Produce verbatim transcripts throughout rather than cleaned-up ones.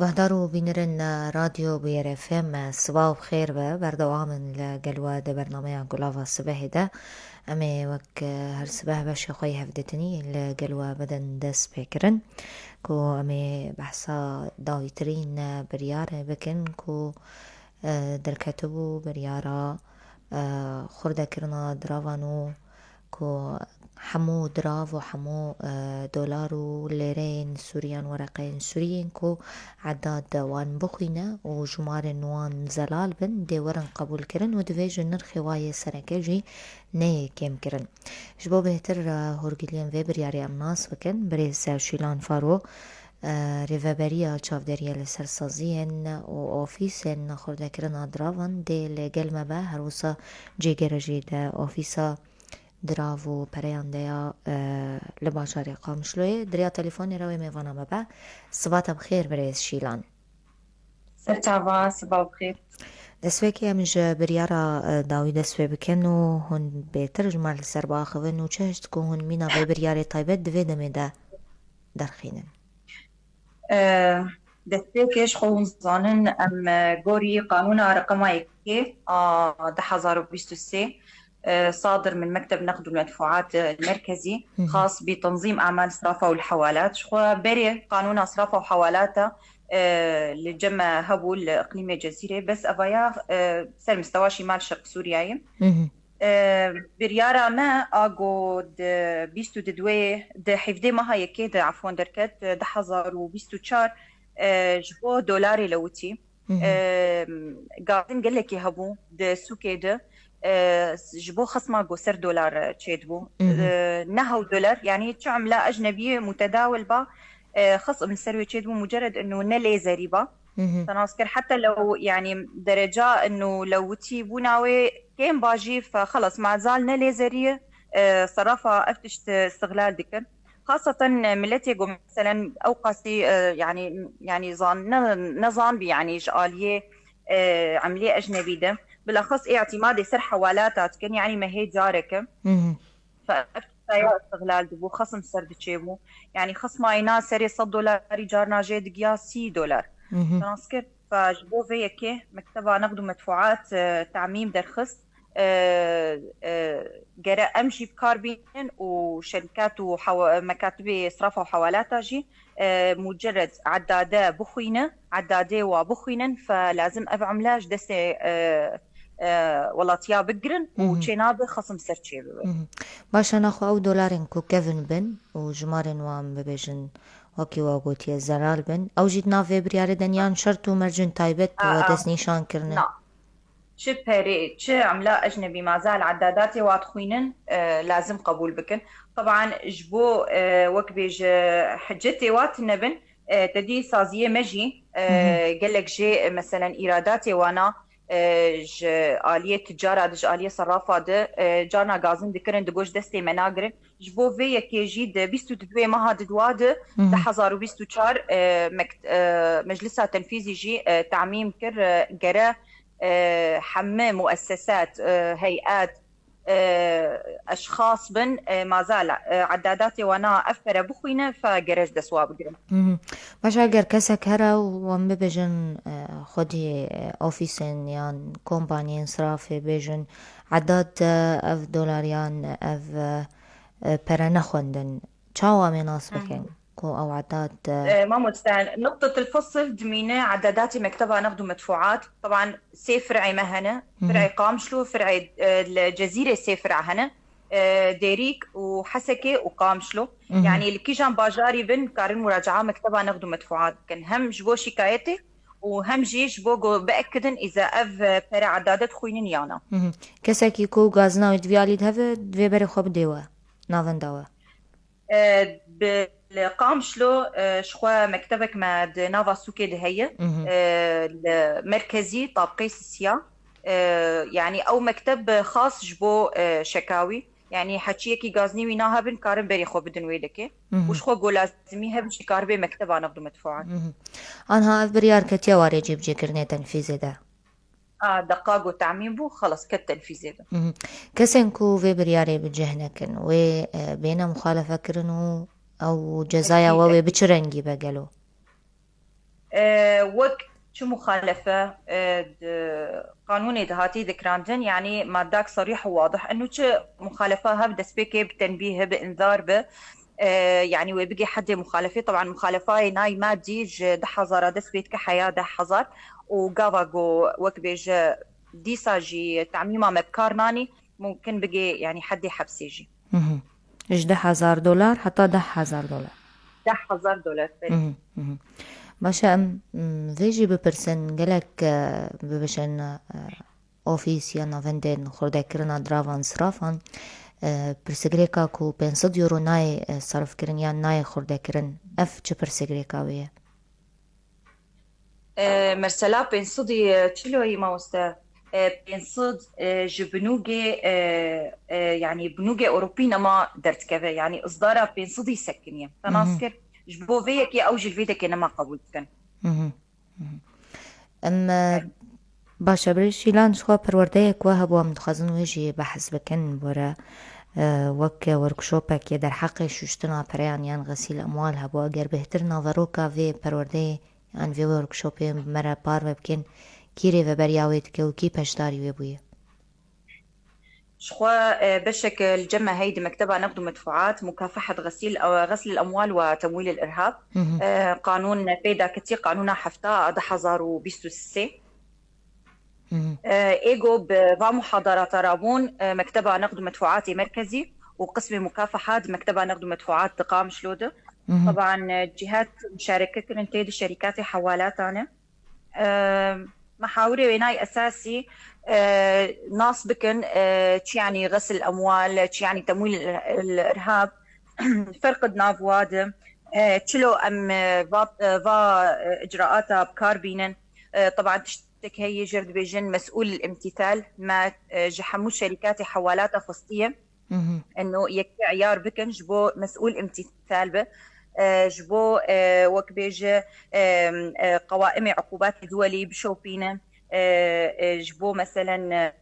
Guhdar û bînerên Radyo Bûyer F M, siba û bi xêr be. Berdewam in li gel we di bernameya Gulava Sibehê de. Em ê wek her sibeh beşê xwe yê hevdîtinî li gel we bidin destpêkirin ku em ê behsa dawîtirîn biryarê bikin ku, e, derketibû biryara, e, xurdekirina diravan û ku hemû dirav û hemû, e, dolar û lêreyên Sûrî yan wereqeyên Sûrî yên ku edad wan bixwîne û jimarên wan zelal bin, dê werin qebûlkirin û divê ji nirxê wa yê sereke jî neyê kêmkirin. Ji bo bêhtir, e, hûrgiliyên vê biryarê em nas bikin, birêz Şîlan Faro, e, Rêveberiya Çavderiya Lisersaziyên û Ofîsên Xurdekirina Diravan dê li gel me be, her wisa cêgere jî di Ofîsa Dirav û Pereyan de ya, e, li bajarê Qamişloyê. Di riya telefonê re wê mêvana me be. Siba te bi xêr, birêz Şîlan. Serçava, siba bi xêr. Destpêkê em ji biryara, e, dawî dest pê bikin û hûn bêtir ji me li ser biaxivin û çi hişt ku hûn mîna vê biryarê taybet di vê demê de derxînin. E, destpêkê ji xwe hûn zanin, em, e, gorî qanûna reqema yekê a du hezar û bîst û sê, e, sadir min Mekteb Neqd û Medfuat, e, Merkezî, Hı hı. Xas bi tenzîm amal sirafa û hewalat. Ji xwe berê qanûna sirafa û hewalata, e, li cem me hebû li iqlîmê Cezîrê. Bes evaya, e, ser mistewa şîmal şerq Sûriyeyê. Hı hı. E, biryara me a ku di bîst û di duê, di hevdê meha yekê de, efwan derket, e, du hezar û bîst û çar, e, ji bo dolarê lewitî. Hı hı. E, gazin gelekî hebû di sûkê de, e, ji bo xisma ku ser dolar çêdibû. Hı hı. E, ne hew dolar, yanî çi emla ecnebî mutedawil ba, e, xism li ser wê çêdibû, mucerred inu ne lêzerî ba. Hı hı. Te nas kir, heta lew, yanî dereca inu lewitî bûna wê kêm ba jî, fe xelas, mazal ne lêzerî, e, serafa ev tişt îstihlal dikir. Xaseten, e, miletê ku meselen ew qasî, e, yanî, yanî zan-, ne, nezanbî, yanî ji aliyê, e, emlê ecnebî de. Bilaxis îtimadê ser hewalata dikin, yanî me hê careke. Hı hı. Fe ev tiştaya îstihlal dibû, xism ser diçêbû. Yanî xisma îna serê sed dolarî carna jê digiya sî dolar. Hı hı. Te nas kir. Fe ji bo vê yekê Mekteba Neqd û Medfuat, e, tamîm derxist, e, e, gere em jî bi kar bînin û şerikat û hewa-, mekatibê sirafa û hewalata jî, e, mucerred edade bixwîne, edadê wa bixwînin, fe lazim ev emla ji destê, e, e, welatiya bigirin û Hı hı. çênabe xism ser çê bibe. Hı hı. Baş e, naxwe ew dolarên ku kevin bin û jimarên wan bibêjin, wekî we gotiye, zelal bin, ew jî di nav vê biryarê de niyan şert û mercên taybet A, we a. destnîşan kirine? Na. Çi perê, çi emla ecnebî mazal edadatê wa dixwînin, e, lazim qebûl bikin. Teban ji bo, e, wek bêje hicetê wa tune bin, e, te dî saziyê me jî, e, Hı hı. gelek jê, e, meselen îradatê wana, e, ji aliyê ticara de, ji aliyê serafa de, e, carna gazin dikirin, digot ji destê me nagirin. Ji bo vê yekê jî di bîst û duê meha di dua de, Hı hı. du hezar û bîst û çar, e, mekt-, e, Meclisa Tenfîzî jî, e, tamîm kir, e, gere, e, heme muessesat, e, heyat, e, eşxas bin, e, mazal, e, edadatê wana ev pere bixwîne, fe gere ji dest wa bigirin. Hı hı. Baş, eger kesek here û em bibêjin, e, xwedî, e, ofîsên yan kompaniyên sirafê bêjin, edat, e, ev dolariyan, ev, e, e, pere nexwendin. Çawa em ê nas Hı hı. bikin ku ew edat, e, E, mamoste, nuqtetil fesil dimîne edadatê Mekteba Neqd û Medfuat. Teban sê fir'ê me hene. Hı hı. Fir'ê Qamişlo, fir'ê, e, li Cezîrê sê fir' hene. E, Dêrîk û Hesekê û Qamişlo. Hı hı. Yanî li kîjan bajarî bin, karin muracaa Mekteba Neqd û Medfuat bikin. Hem ji bo şikayetê û hem jî ji bo ku biekidin îza ev, e, pere edadet xwînin ya na. Hı hı. Kesekî ku gazina wê di vî alî de hebe, divê berê xwe bidê we, navenda we. E, bi, li Qamişlo, e, ji xwe mektebek me di nava sûkê de heye. Mhm. E, li merkezî tabqê sisiya. E, yanî ew mekteb xas ji bo, e, şekawî. Yanî heçiyekî gaznî wî nahebin, karin berê xwe bidin wê lekê. Mhm. Û ji xwe go lazimî hebin jî karibê mekteba nexd û medfuat. Mhm. Anha ev biryar ketiye warê cîbicêkirinê tenfîzê de? A, deqa ku temîm bû, xelas ket tenfîzê de. Mhm. Kesên ku vê biryarê bi cih nekin, wê, e, bêne muxalefe kirin û ew cezaya Ekîd, we wê ekîd. bi çi rengî be gelo? E, wek çi muxalefe, e, di qanûnê de hatî dikirandin, yanî maddak serîh û wadih, inu çi muxalefe hev destpêkê bi tenbîh, bi inzar bi, e, yanî wê bigê hedê muxalefê. Teban muxalefayê nayî madî ji deh hezara dest pê dike heya deh hezar û gava ku wek bêje dîsa jî temîma me bi kar nanî, mumkin bigê, yanî hedê hepsê jî. Mhm. Ji deh hezar dolar heta deh hezar dolar. Deh hezar dolar, belê. Mhm, mhm. Baş e, em, em, vê jî bipirsin, gelek, e, bibêjin, e, ofîs ya navendên xurdekirina diravan sirafan, e, pirsgirêka ku pênc sed euro nayê, e, serfkirin yan nayê xurdekirin, ev çi pirsgirêka wê ye? E, mesela pênc sed û çil mamoste, e, pênc sed, e, ji binûgê, e, e, yanî binûgê Ewropî nema derdikeve, yanî izdara pênc sed sekiniye. Te nas kir, ji bo vê yekê ew ji vê dekê nema qebûl dikin. Mhm. Mhm. Em, e, baş e, birêz Şîlan, ji xwe perwerdeyek we hebû, em dixwazin wê jî behs bikin, bore, e, wek workshopek yê derheqê şûştina pereyan yan xesîl emwal hebû. Eger bêhtir naveroka vê perwerdeyê yan vê workshopê me re parve bikin, kî rêveberiya wê dike û kî beşdarî wê bûye? Ji xwe, e, beşek li cem me heye di Mekteba Neqd û Medfuat, Mukafehet Xesîl, e, Xesl el Emwal ve Temwîl el Irhab. Mhm. E, qanûn pê daketî, qanûna hefta a du hezar û bîst û sê. Mhm. E, êgo bi va muhadarata rabûn, e, Mekteba Neqd û Medfuatê Merkezî û qismê Mukafehat di Mekteba Neqd û Medfuat di Qamişlo de. Mhm. Teban, e, cîhat muşareke kirin tê di şerîkatê hewalatan e. E, mehawirê wênayî esasî, e, nas bikin, e, çi yanî xesil emwal, çi yanî temwîl el-, el-, irhab, ferq di nav wa de, e, çilo em, e, va, e, va, e, icraata bi kar bînin. E, teban tiştek heye jê re dibêjin mesûl imtîtal, me, e, ji hemû şerîkatê hewalata xwestiye. Mhm. Eno yekî eyar bikin, ji bo mesûl imtîsal be, e, ji bo, e, wek bêje, e, e, qewaimê uqubatê duwelî bişopîne, e, e, ji bo meselen, e,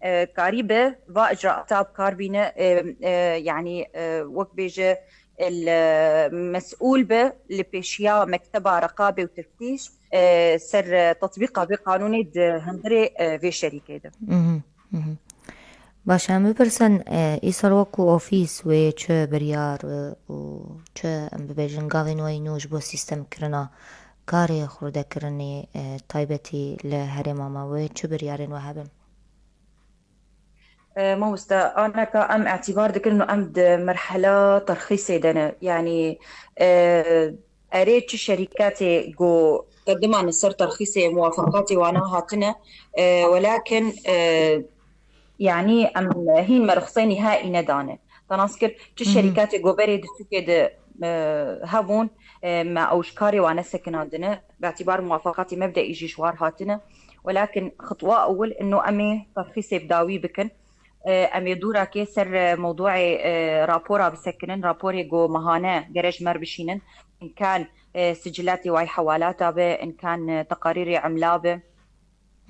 e, karî be va icraata bi kar bîne, e, e, yanî, e, wek bêje el, e, mesûl be li pêşiya mekteba reqabê û teftîş, e, ser, e, tetbîqa vê qanûnê di hundirê, e, vê şerîkê de. Mhm. Mhm. Baş e, em bipirsin, e, îsal wekû ofîs wê çi biryar, e, û çi, em bibêjin, gavên we yî nû ji bo sîstemkirina karê xurdekirinê, e, taybetî li herêma me wê çi biryarên we hebin? E, mamoste, aneka em îtîbar dikin û em di merhela terxîsê de ne. Yanî, e, Erê, çi şerîkatê ku qediman li ser terxîsê muwafaqatê wana hatine, e, welakin, e, yanî em hîn me ruxsê nîhaî nedane. Te nas kir, çi şerîkatê ku berê di sûkê de, e, hebûn, e, me ew ji karê wan nesekinandine, bi îtîbar muwafaqatê mebdeî jî ji war hatine. Welakin xitwa ewil ino em ê terxîsê bi dawî bikin. E, em ê dûrakê ser, e, mewdûê, e, rapora bisekinin, raporê ku mehane gere ji me re bişînin, in kan, e, sicilatê wayî hewalata be, in kan, e, teqarîrê emla be.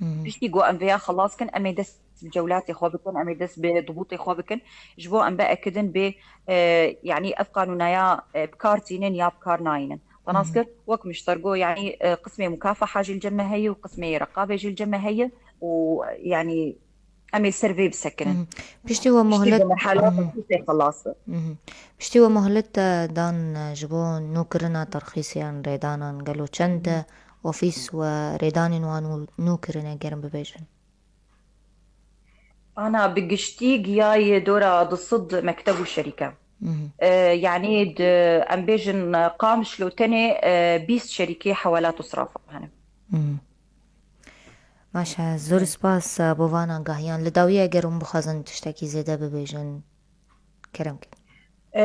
Mhm. Piştî ku em vêya xelas kin, em ê dest bi cewlatê xwe bikin, em ê dest bi dibûtê xwe bikin, ji bo em biekidin bê, e, yanî ev qanûnaya, e, bi kar tînin ya bi kar nayînin. Te nas kir, wek min ji te re got, yanî, e, qismê mukafaha jî li cem me heye û qismê reqabê jî li cem me heye û, yanî, em ê li ser vê bisekinin. Mhm. Piştî we Piştî mohlêt, ku merhala mhm, terxîsê xelas be. Mhm. Piştî we mohlêt, e, dan, e, ji bo nûkirina terxîsê yan rêdanan, gelo çend, e, ofîs we rêdanên wan nû, nû kirine, ger em bibêjin? Ana bi giştî giyayê dora du sed mekteb û şerîke. Mhm. E, yanî di, em bêjin, Qamişlo tenê, e, bîst şerîkê hewelat û sirafa hene. Mhm. Baş e, zor spas, e, bo van agahiyan. Li dawiyê eger hûn bixwazin tiştekî zêde bibêjin, kerem kin. E,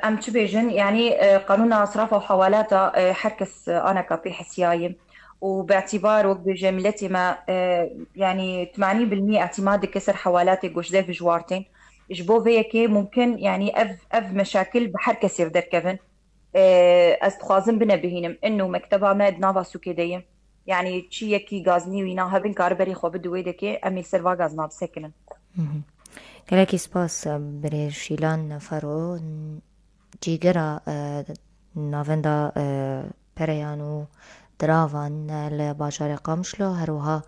em çi bêjin? Yanî, e, qanûna sirafa û hewalata, e, her kes, e, aneka pê hesiyaye. Û bi îtîbar wek bêje miletê me, e, yanî temanî bil mî îtîmad dike ser hewalatê ku ji dev ji war tên. Ji bo vê yekê mumkin, yanî ev, ev meşakil bi her kesê re derkevin. E, ez dixwazim bine bihînim. Ino mekteba me di nava sûkê de ye. Yanî çi yekî gaznî wîna hebin, kare berê xwe bide wê dekê, em ê li ser va gazna bisekinin. Mhm. Gelekî spas, e, birêz Şîlan Fero, cîgera, e, navenda, e, pereyan û diravan li bajarê Qamişlo, her wiha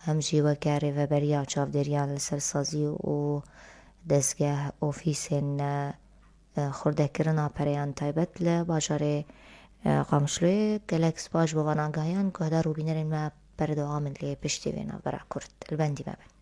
em jî weke rêveberiya çavdêriyan li ser sazî û dezgeh ofîsên xurdekirina pereyan taybet li bajarê Qamişloyê. Gelek spas ji bo van agahiyan, guhdar û bînerên me berdewam in lê piştî vê navbera kurt li bendî me bin.